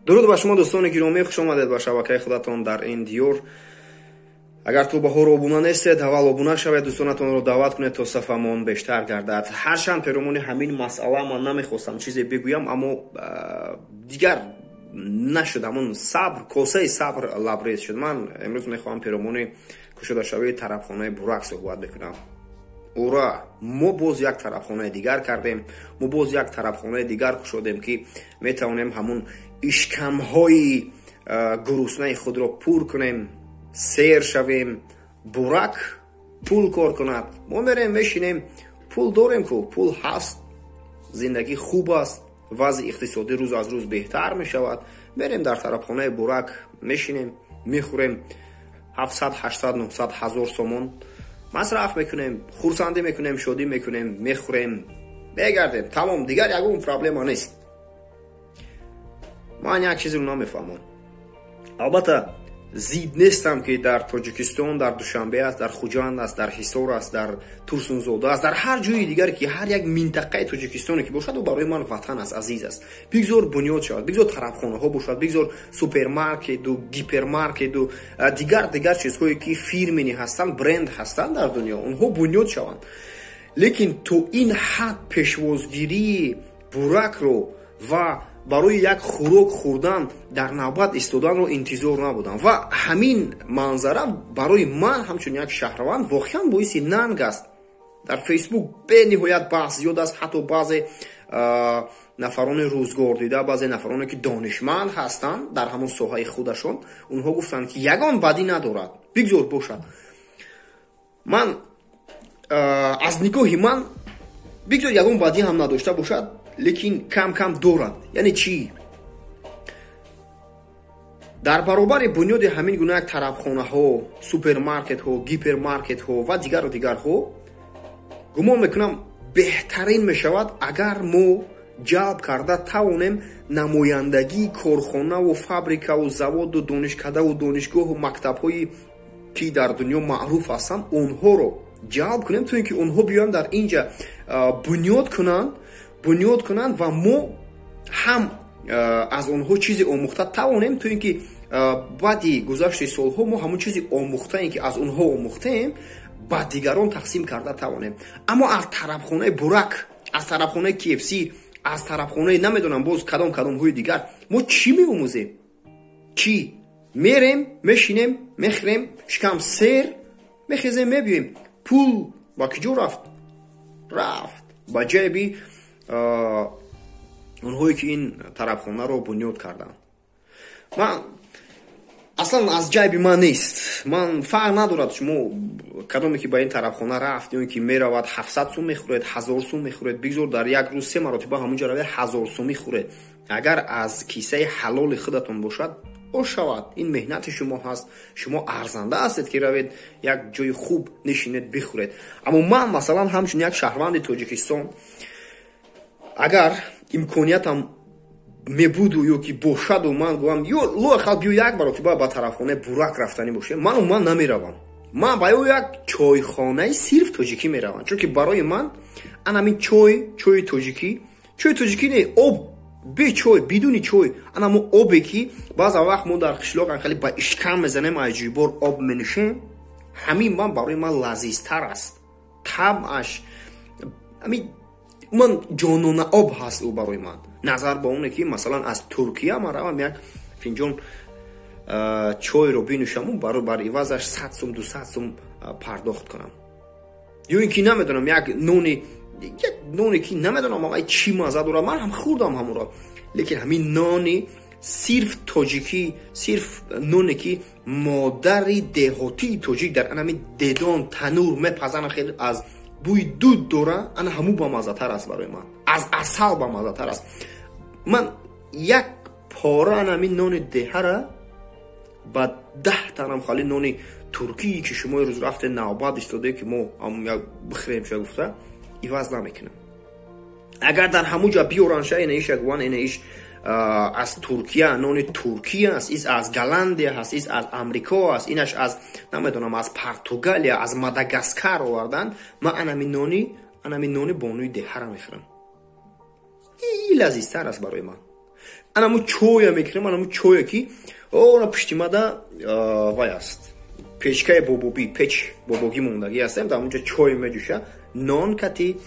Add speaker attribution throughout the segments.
Speaker 1: Дуруд ба шумо, дӯстони гиромӣ, хуш омадед ба шабакаи худатон дар ин диёр. Агар то ба ҳол обуна нестед, аввал обуна шавед, дӯстонатонро даъват кунед, то сафамон бештар гардад. Ҳарчанд перомони ҳамин масъала ман намехостам чизе бигӯям, аммо дигар нашуд, ҳамон сабр, косаи сабр лабрез шуд. Ман имрӯз мехоҳам перомони кушодашавии тарабхонаи Бурак суҳбат бикунам. Ура! Мо боз як тарабхонаи дигар кардем, мо боз як тарабхонаи дигар кушодем, ки метавонем ҳамун ишкамҳои гуруснаи худро пур кунем, сер шавем. Бурак пул кор кунад, мо мерем, мешинем, пул дорем ку, пул ҳаст, зиндагӣ хуб аст, вазъи иқтисодӣ рӯз аз рӯз беҳтар мешавад. Мерем, дар тарабхонаи Бурак мешинем, мехӯрем, 700, 800, 900, 1000 сомон масраф мекунем, хурсандӣ мекунем, шодӣ мекунем, мехӯрем, мегардем, тамом, дигар ягон проблема нест. Ман як чизро намефаҳмам. Албатта, зид нестам, ки дар Тоҷикистон, дар Душанбе аст, дар Хуҷанд аст, дар Ҳисор аст, дар Турсунзода аст, дар ҳар ҷои дигар, ки ҳар як минтақаи Тоҷикистоне ки бошад, ӯ барои ман ватан аст, азиз аст. Бигзор бунёд шавад, бигзор тарабхонаҳо бошад, бигзор супермаркету, гипермаркету, дигар дигар чизҳое, ки фирменный ҳастанд, бренд ҳастанд дар дунё, онҳо бунёд шаванд. Лекин то ин ҳад пешвозгирии Буракро ва барои як хӯрок хӯрдан дар навбат истоданро интизор набудам. Ва ҳамин манзара барои ман ҳамчун як шаҳрванд воқеан боиси нанг аст. Дар Фейсбук бениҳоят баҳс зиёд аст. Ҳатто баъзе нафарони рӯзгор дида, баъзе нафароне, ки донишманд ҳастанд дар ҳамон соҳаи худашон, онҳо гуфтанд, ки ягон бадӣ надорад, бигзор бошад. Ман аз нигоҳи ман, бигзор ягон бадӣ ҳам надошта бошад, лекин кам кам дорад. Яъне чӣ? Дар баробари бунёди ҳамин гуна як тарабхонаҳо, супермаркетҳо, гипермаркетҳо ва дигару дигарҳо, гумон мекунам, беҳтарин мешавад, агар мо ҷалб карда тавонем намояндагии корхонаву фабрикаву заводу донишкадаву донишгоҳу мактабҳои, ки дар дунё маъруф ҳастанд, онҳоро ҷалб кунем, то ин ки онҳо биёянд, дар инҷа бунёд кунанд ва мо ҳам аз онҳо чизе омӯхта тавонем, то ин ки баъди гузашти солҳо мо ҳамон чизи омӯхтаем, ки аз онҳо омӯхтаем, ба дигарон тақсим карда тавонем. Аммо аз тарабхонаи Бурак, аз тарабхонаи KFC, аз тарабхонаи намедонам боз кадом кадомҳои дигар мо чӣ меомӯзем? Чӣ? Мерем, мешинем, мехӯрем, шикам сер, мехезем, мебиёем. Пул ба куҷо рафт? Рафт ба ҷайби онҳое, ки ин тарабхонаро бунёд карданд. Ман аслан аз ҷайби ман нест, ман фарқ надорад, шумо кадоме ки ба ин тарабхона рафт ё ин ки меравад, 700 сум мехӯред, 1000 сум мехӯред, бигзор дар як рӯз се маротиба ҳамунҷа равед, 1000 сумӣ хӯред, агар аз кисаи ҳалоли худатон бошад, шавад. Ин меҳнати шумо ҳаст, шумо арзанда ҳастед, ки равед, як ҷои хуб нишинед, бихӯред. Аммо ман, масалан, ҳамчун як шаҳрванди Тоҷикистон, агар имкониятам мебуду ё ки бошаду ман гӯям, ё лоақал биё, як маротиба ба тарафхонаи Бурак рафтанӣ бошем, ману ман намеравам. Ман ба ё як чойхонаи сирф тоҷикӣ меравам, чунки барои ман анамин чой, чои тоҷикӣ, чои тоҷикӣ не, об бе чой, бидуни чой, анамо обе, ки баъза вақт мо дар қишлоқ хеле ба ишкам мезанем, аз ҷӯйбор об менӯшем, ҳамин ман барои ман лазизтар аст. Табъаш ҳамин ман ҷонона об ҳаст ӯ барои ман, назар ба оне ки, масалан, аз Туркия ман равам, як финҷон чойро бинӯшаму бар ивазаш 100 сум, 200 сум пардохт кунам, ё ин ки намедонам, як ноне, ки намедонам ай чӣ мазза дорад, ман ҳам хӯрдам ҳамонро, лекин ҳамин нони сирф тоҷикӣ, сирф ноне, ки модари деҳотии тоҷик дар анами дедон танур мепазана, хеле аз бӯи дуд дора, ана ҳаму бамаззатар аст барои ман, аз асал бамаззатар аст. Ман як пора анами нони деҳара ба 10 танам хали нони туркие, ки шумо рӯз рафте, навбат истоде, ки мо як бихӯрем ша гуфта, иваз намекунам. Агар дар ҳамун ҷа биёран ша, ина иша гуван, ина иш аз Туркия, нони Туркия аст, ис аз Голландия ҳаст, ис аз Амрико аст, инаш аз намедонам, аз Португалия, аз Мадагаскар овардан, ман анами нони бонуи деҳара мехӯрам, и лазизтар аст барои ман. Анаму чоя мекунем, анаму чоя ки она пуштимада вай аст, печкаи бобобӣ, печ бобогӣ мондагӣ ҳастем, дар онҷо чой меҷӯша, нон кати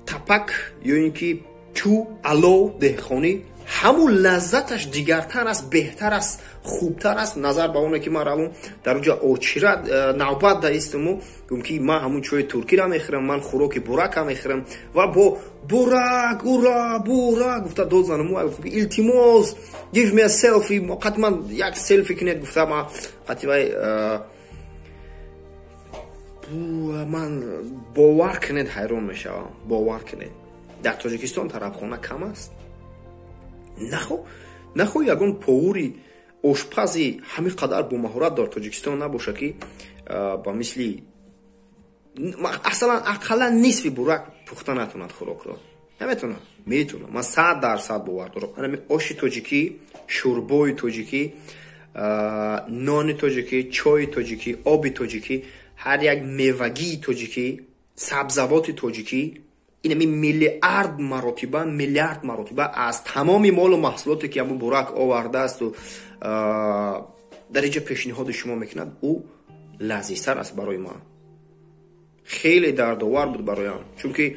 Speaker 1: тапак ё ин ки чӯ алов деҳқонӣ, ҳамун лаззаташ дигартар аст, беҳтар аст, хубтар аст, назар ба оне ки ман равом дар онҷо очира навбат даистаму гум ки ман ҳамун чои туркиро мехӯрам, ман хӯроки бурака мехӯрам ва бо бурак ура бурак гуфта дод занаму гуфтам ки илтимос, give me a selfie, қат ман як селфи кунед гуфта, ман қати вай ман бовар кунед, ҳайрон мешавам, бовар кунед, дар Тоҷикистон тарабхона кам аст. Нахо ягон повури ошпази ҳамин қадар бомаҳорат дар Тоҷикистон набошад, ки ба мисли асалан ақаллан нисфи бурак пухта натонад, хӯрокро наметонад, метонад. Ман 100% бовар дорам, анами оши тоҷикӣ, шӯрбои тоҷикӣ, нони тоҷикӣ, чойи тоҷикӣ, оби тоҷикӣ, ҳар як мевагии тоҷикӣ, сабзавоти тоҷикӣ инами миллиард маротиба, миллиард маротиба аз тамоми молу маҳсулоте ки ҳамун бурак овардаасту дар инҷа пешниҳоди шумо мекунад, ӯ лазизтар аст. Барои ман хеле дардовар буд бароям, чунки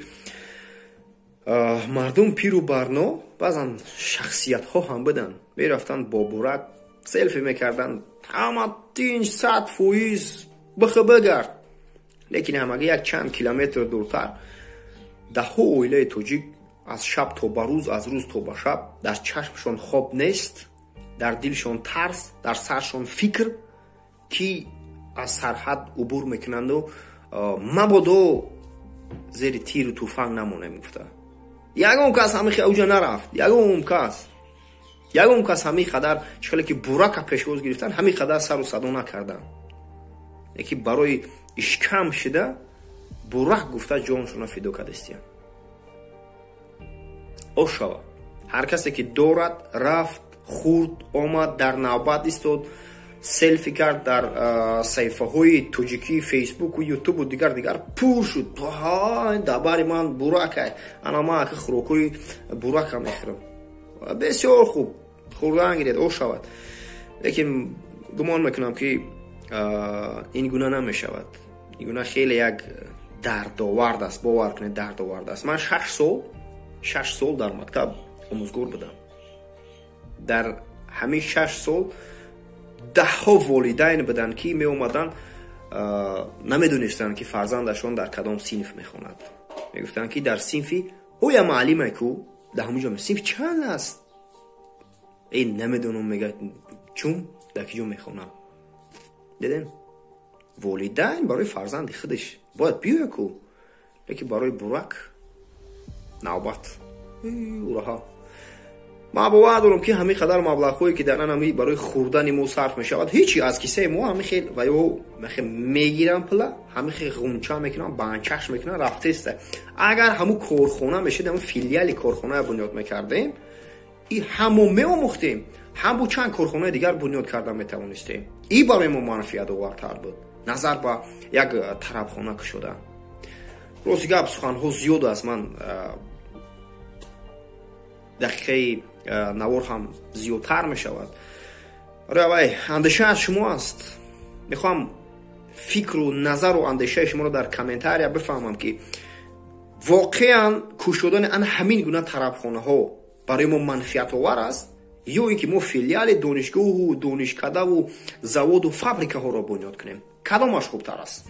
Speaker 1: мардум пиру барно, баъзан шахсиятҳо ҳам буданд, мерафтанд, бо бурак селфи мекарданд, ҳама тинч, 100% бихы бигард, лекин ҳамагӣ як чанд километр дуртар даҳҳо оилаи тоҷик аз шаб то ба рӯз, аз рӯз то ба шаб дар чашмшон хоб нест, дар дилшон тарс, дар саршон фикр, ки аз сарҳад убур мекунанду мабодо зери тиру тӯфанг намонем гуфта. Ягон кас ҳамин уҷа нарафт, ягон кас, ягон кас ҳамин қадар чӣ хеле ки бурака пешвоз гирифтан, ҳамин қадар сару садо накарданд, яки барои ишкам шида бурак гуфта ҷоншона фидо кардистиян. Ошава ҳар касе ки дорад, рафт, хурд, омад, дар навбат истод, селфи кард, дар саҳифаҳои тоҷикии Фейсбуку Ютубу дигар дигар пур шуд. Дар бари ман буракай, ана ман ака хӯрокҳои бурака мехӯрам, бисёр хуб хӯрдан гиред, ошавад, лекин гумон мекунам ки ин гуна намешавад. Ин гуна хеле як дардовард аст, бовар кунед, дардовард аст. Ман 6 сол, 6 сол дар мактаб омӯзгор будам. Дар ҳамин 6 сол даҳҳо волидайн буданд, ки меомаданд, намедонистанд, ки фарзандашон дар кадом синф мехонад. Мегуфтанд, ки дар синфи ҳоя маълиме ку дар ҳамун ҷо синф чанд аст, э намедонам, мегӯяд, чун дар ки ҷо мехонам. Дидем, волидайн барои фарзанди худаш бояд биёя ку, лекин барои бурак навбат ураҳа. Ман бовар дорам, ки ҳамин қадар маблағҳое, ки дар анами барои хӯрдани мо сарф мешавад, ҳечи аз кисаи мо ҳамин хел ва ё мегирам пула, ҳамин хел ғунча мекунам, банчаш мекунам, рафтеста. Агар ҳамун корхона мешид, ҳамун филиали корхоная бунёд мекардем, и ҳамо меомӯхтем, ҳам бо чанд корхонаи дигар бунёд карда метавонистем. И барои мо манфиатовартар буд, назар ба як тарабхона кушода. Рости гап, суханҳо зиёд аст, ман дақиқаи навор ҳам зиёдтар мешавад. Вай андеша аз шумо аст. Мехоҳам фикру назару андешаи шуморо дар комментария бифаҳмам, ки воқеан кушодани ана ҳамин гуна тарабхонаҳо барои мо манфиатовар аст ё ин ки мо филиали донишгоҳу донишкадаву заводу фабрикаҳоро бунёд кунем, кадомаш хубтар аст?